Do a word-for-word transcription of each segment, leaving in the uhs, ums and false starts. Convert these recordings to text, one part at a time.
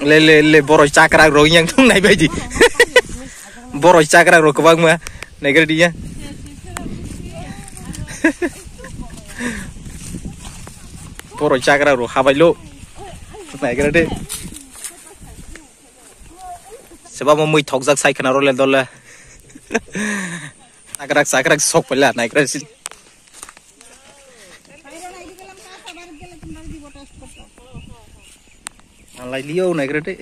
Le, le, le, boroi chakrak rok yang thung nai bai di. Boroi chakrak rok kwbangma nai kre di ya. Boroi chakrak rok habai lo. Nai kre di. Seba mo mui thokjak sai khna role dole. Chakrak, chakrak sok pela nai kre si. Ang lai liyo nai kre de.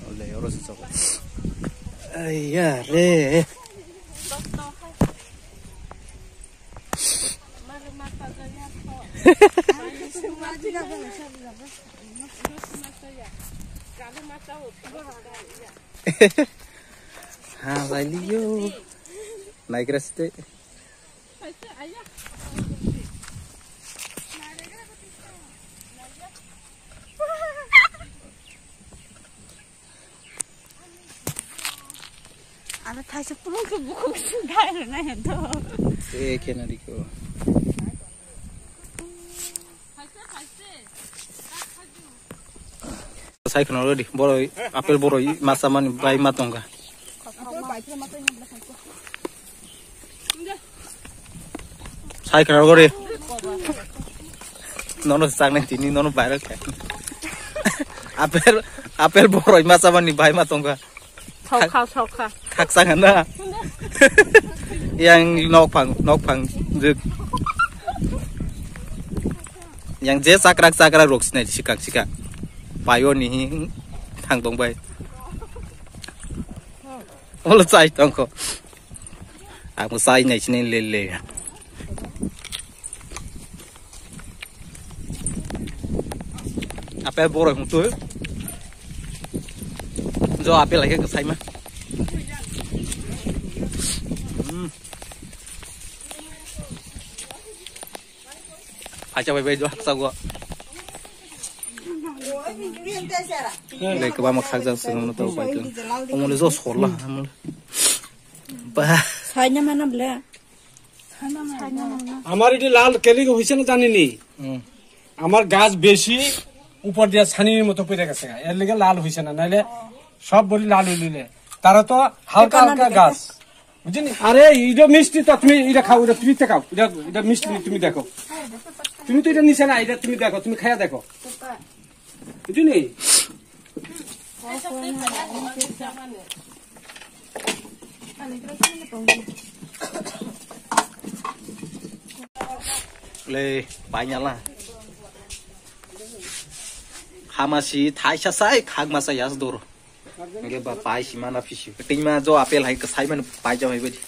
Ole, oro se sok. Ai ya re. Ha, lai liyo. Nai kre si de. Aro thaisa pulung ke bukhuk sudai rwna hento. E khe na diko. Sai khna rodi, boroi, apple boroi, masa mani bai ma tongka. Sai khna rodi. Nono sak nai tini, nono viral khe. Apple, apple boroi, masa mani bai ma tongka. Sokha, sokha. Khaksa hana. Yang nokphang, nokphang jik. Yang je chakrak, chakrak rok sinai sikak, sikak. Payo ni thang tong bai. Olo chai tong ko. Aku chai nai sinai le le. Apple boroi hung tu. Jo apple lagi ke sai ma. Hmm. Acha bai bai jo haksa go. Le ke ba ma khak jang sung no to bai tu. Omo le jo sol la. Ba. Sai na mana ble. আমার এটি লাল কেলি হয়েছে না জানিনি। হুম। আমার গাছ বেশি, উপর দিয়ে ছানির মতো পড়ে গেছে, এর লিগে লাল হয়েছে না, নাইলে সব বড়ি লাল হইলে। তারা তো হালকা হালকা গাছ, বুঝলি? আরে, এটা মিষ্টি তো, তুমি এটা খাও, এটা তুমি তো খাও, এটা, এটা মিষ্টি, তুমি দেখো, তুমি তো এটা নিছে না, এটা তুমি দেখো, তুমি খাইয়া দেখো। Juni. Le, painala. Hamasi thaisa sai khagma sai yas dor. Nge ba pai si mana pisi. Tingma jo apple hai kasai man pai jo hai badi.